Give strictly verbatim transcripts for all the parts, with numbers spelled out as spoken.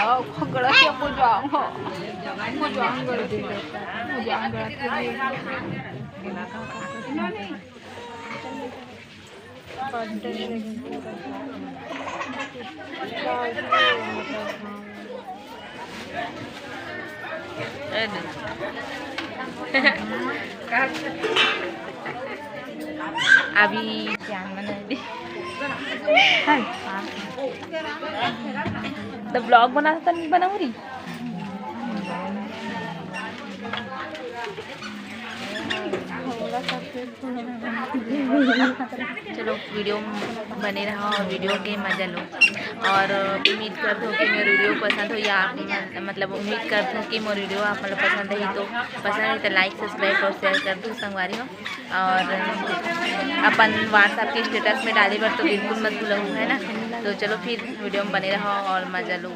गड़ा के मजाक हो, मजाक कर दे, मजाक कर दे। अभी तो vlog बना तो नहीं बना रही। चलो, video में बने रहो और video के मजा लो। और उम्मीद करत हो कि मोर video पसंद हो, या आप मन, मतलब, उम्मीद करत हो कि मोर video आप मन ला पसंद ही, तो पसंद है तो like, subscribe और share कर दो संगवारी हो। और अपन WhatsApp के status में डाले बर तो बिल्कुल मत भूलहू, है ना। तो चलो फिर video में बने रहो और मजा लो।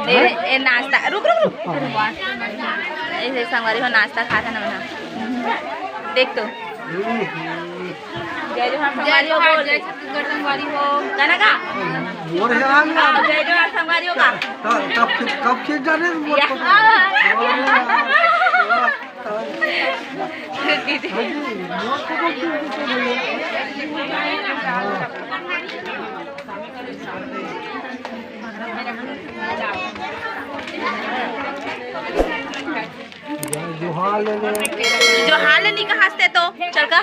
ए, ए, नाश्ता, रुक, रुक, रुक। ऐसे संगवारी हो, नाश्ता खात हे ना, मना। देख तो। जय जोहार संगवारी हो, बोल। जय छत्तीसगढ़ संगवारी हो। गाना गा। मोर हे आ गया। हाँ, जय जोहार संगवारी हो का। तब, तब, तब, तब जाने मोर या। को। जोहार ले ले। जोहार ले नी कहास ते तो, चल का।